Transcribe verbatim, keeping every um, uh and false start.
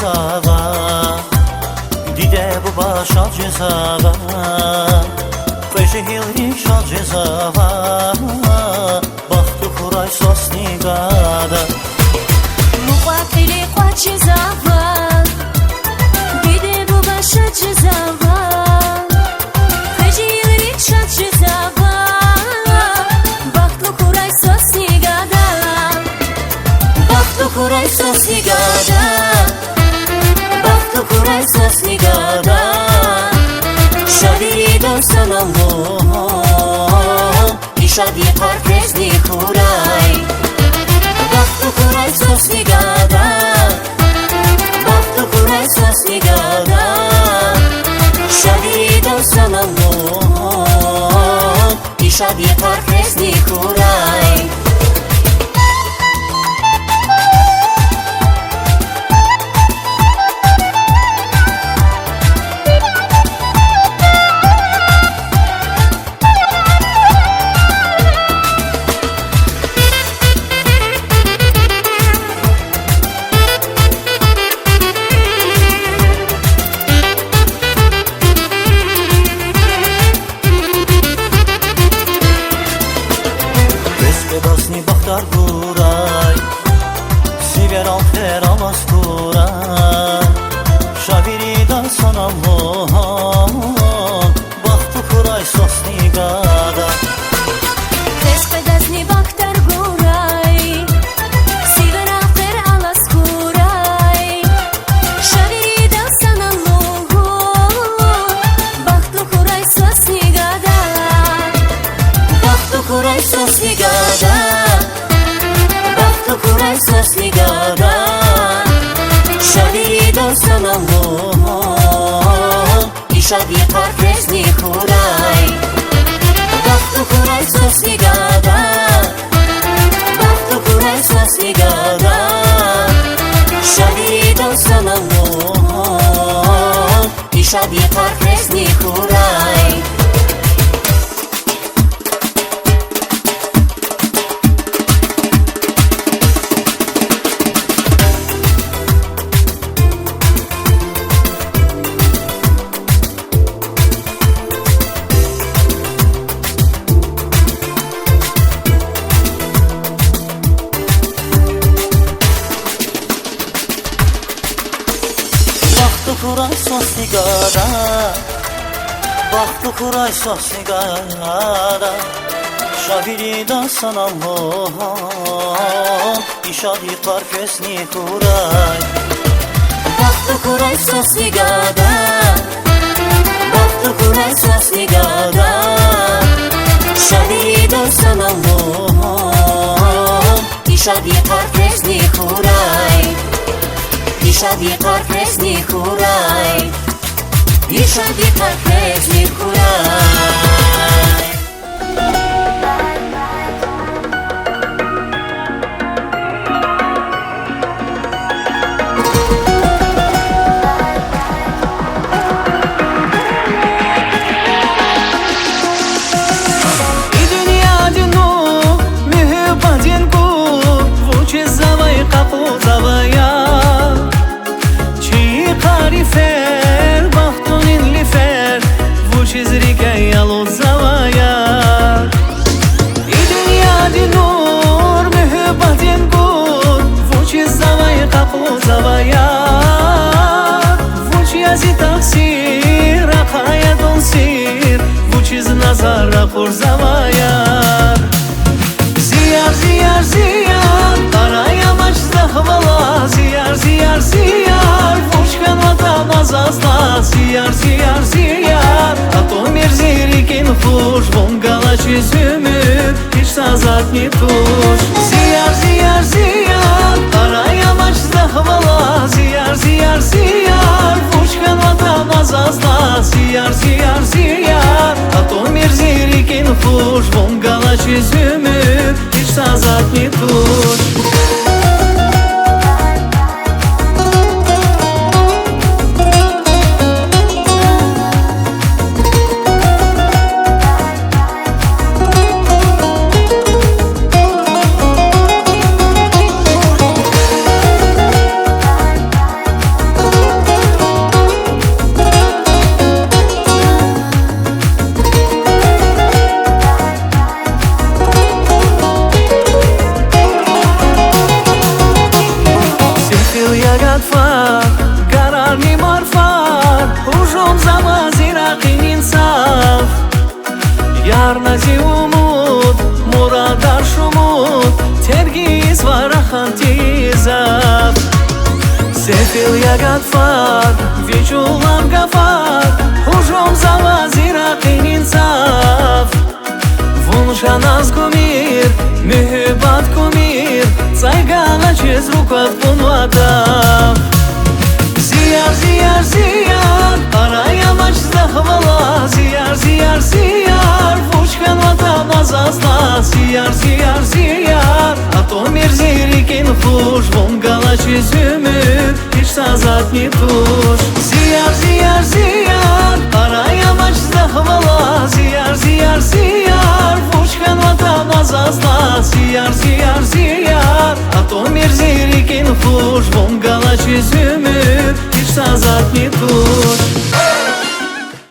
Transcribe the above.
ава, диде-буба шад жезава, кьве жегьилрик шад жезава, бахтлу хьурай свас ни гада. Мукьва-кьили кӀвач жезава, диде-буба шад жезава, кьве жегьилрик шад жезава, бахтлу хьурай свас ни гада. Бахтлу хьурай свас ни гада, бахтлу хьурай свас ни гада, ша вирида санал лугьун, и шад йикъар квез ни хьурай. Бахтлу хьурай свас ни гада, бахтлу хьурай свас ни гада, ша вирида санал лугьун, и шад йикъар квез ни хьурай. Квез-къведазни бахтар гурай, сивер алхер алаз хьурай, ша вирида санал лугьун, бахтлу хьурай свас ни гада. Квез-къведазни бахтар гурай, сивер алхер алаз хьурай, ша вирида санал лугьун, бахтлу хьурай свас ни гада. Бахтлу хьурай свас ни гада, бахтлу хьурай свас ни гада, ша вирида санал лугьун, и шад йикъар квез ни хьурай. Бахтлу хьурай свас ни гада, бахтлу хьурай свас ни гада, ша вирида санал лугьун, и шад йикъар квез ни хьурай. Бахтлу хьурай свас ни гада, бахтлу хьурай свас ни гада, ша вирида санал лугьун, и шад йикъар квез ни хьурай. Бахтлу хьурай свас ни гада, бахтлу хьурай свас ни гада, ша вирида санал лугьун, и шад йикъар квез ни хьурай. И шад йикъар квез ни хьурай. И шад йикъар квез ни хьурай. И дуьньядин нур, муьгьуьббатдин гур, вучиз завай къакъудзавая? Чи йикъар йифер, бахтунин лифер, вучиз рикӀе алудзавая? И дуьньядин нур, муьгьуьббатдин гур, вучиз завай къакъудзавая? Вуч я зи тахсир, ахъая дун сир, вучиз назар ракъурзавая? Зи яр, зи яр, зи яр, къарай амач захъ валай, зи яр, зи яр, зи яр, вуч хьанватӀа заз лай, зи яр, зи яр, зи яр, атӀумир зи рикӀин хуш, вун галачиз уьмуьр гьич са затӀни туш. Зи яр, зи яр, зи яр, къарай амач захъ валай, зи яр, зи яр, зи яр, вуч хьанватӀа заз лай, зи яр, зи яр, зи яр, атӀумир зи рикӀин хуш, вун галачиз уьмуьр гьич са затӀни туш. Фад, ви чӀулав гафар гьужумзава зи ракъини цав. Вун чаз кумир, муьгьуьббат кумир, цӀай галачиз руквад кьунва даф. Зи яр, зи яр, зи яр, пара амач захъ валай, зи яр, зи яр, зи яр, вуч хьанватӀа заз лай, зи яр, зи яр, зи яр, атӀумир зи рикӀин хуш, вун галачиз уьмуьр гьич са затӀни туш. Зи яр, зи яр, зи яр, пара амач захъ валай, зи яр, зи яр, зи яр, вуч хьанватӀа заз лай, зи яр, зи яр, зи яр, атӀумир зи рикӀин хуш, вун галачиз уьмуьр гьич са затӀни туш.